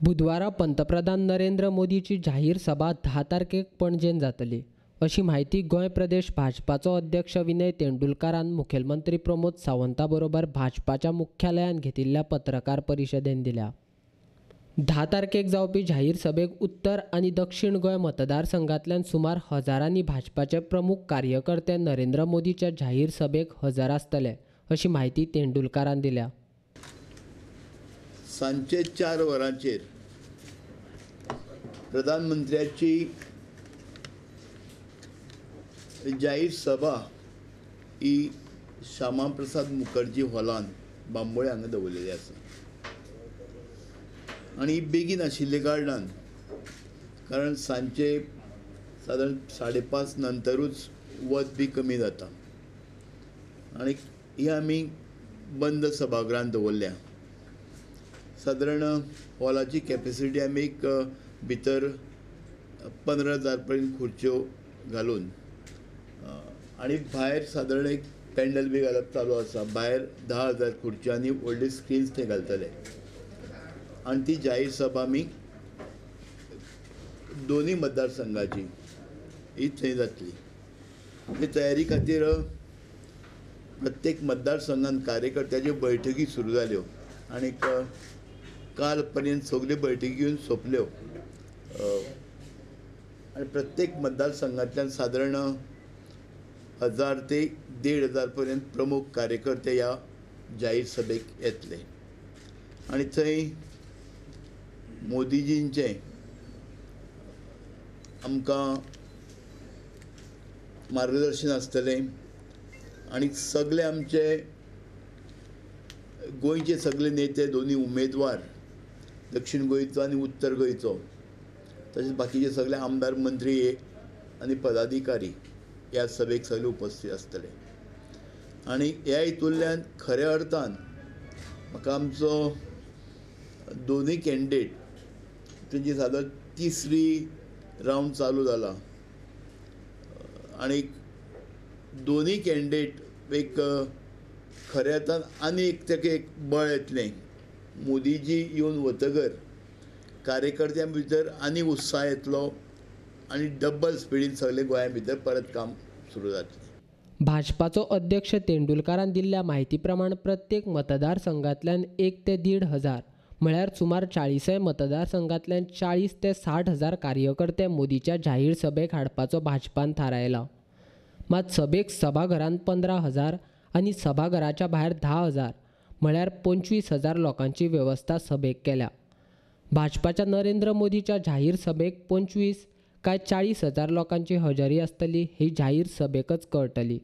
बुधवारा पंतप्रधान नरेंद्र मोदीची जाहीर सभा 10 तारखेक पणजेन जातली अशी म्हायती गोंय प्रदेश भाजपाचो अध्यक्ष विनय तेंडुलकारान मुखेलमंत्री प्रमोद सावंता बरोबर भाजपाच्या मुख्यालयांत घेतिल्ल्या पत्रकार परिशदेन दिल्या. 10 तारखेक जावपी जाहीर सभेक उत्तर आनी दक्षिण गोंय मतदारसंघांतल्यान सुमार हजारांनी भाजपाचे प्रमुख कार्यकर्ते नरेंद्र मोदीच्या जाहीर सभेक हजर आसतले अशी म्हायती तेंडुलकारान दिल्या. सांजे 4 वरांचेर प्रधानमंत्र्याची जाहीर सभा ही श्यामाप्रसाद मुखर्जी हॉलान बांबोळे हांगा दवरलेली आसा आनी बेगीन आशिल्ले कारणान, कारण सांजे सादारण 5:30 नंतरूच वत बी कमी जाता आनी ही आमी बंद सभागृहांत दवरल्या. सादारण हॉलाची कॅपेसिटी आमी एक भितर 15,000 पर्यंत खुर्च्यो घालून आनी भायर सादारण एक पॅन्डल बी घालप चालू आसा. भायर 10,000 खुर्च्यो आनी व्हडली स्क्रीन्स थंय घालतले आनी ती जाहीर सभा आमी दोनूय मतदारसंघाची ही थंय जातली. ते तयारी खातीर प्रत्येक मतदारसंघान कार्यकर्त्याच्यो बैठकी सुरू जाल्यो आनी काल पर्यंत सगल्यो बैठकी घेवन सोंपल्यो आनी प्रत्येक मतदारसंघांतल्यान सादारण 1,000 ते 1,500 पर्यंत प्रमुख कार्यकर्ते ह्या जाहीर सभेक येतले आनी थंय मोदीजींचें आमकां मार्गदर्शन आसतलें आनी सगळे आमचे गोंयचे सगळे नेते, दोनूय उमेदवार, दक्षिण गोंयचो आनी उत्तर गोंयचो, तशेंच बाकीचे सगळे आमदार, मंत्री आनी पदाधिकारी ह्या सभेक सगळे उपस्थित आसतले. आनी ह्या हितूंतल्यान खऱ्या अर्थान म्हाका आमचो दोनूय कॅन्डिडेट तेंची सादारण 3री रावंड चालू जाला आनी दोनूय कॅन्डिडेट एक खऱ्या अर्थान आनी एक ताका एक बळ येतलें. मोदीजी येवन वतगर कार्यकर्त्यां भितर आनी उत्साह येतलो आनी डबल स्पिडीन सगळे गोंया भितर परत काम सुरू जातलें. भाजपाचो अध्यक्ष तेंडुलकारान दिल्ल्या म्हायती प्रमाण प्रत्येक मतदारसंघांतल्यान 1 ते 1,5 हजार म्हळ्यार सुमार 40 मतदारसंघांतल्यान 40 ते 60 हजार कार्यकर्ते मोदीच्या जाहीर सभेक हाडपाचो भाजपान थारायला. मात सभेक सभाघरांत 15,000 आनी सभाघराच्या भायर 10,000 म्हळ्यार 25,000 लोकांची वेवस्था सभेक केल्या. भाजपाच्या नरेंद्र मोदीच्या जाहीर सभेक 25 काय 40,000 लोकांची हजेरी आसतली ही जाहीर सभेकच कळटली.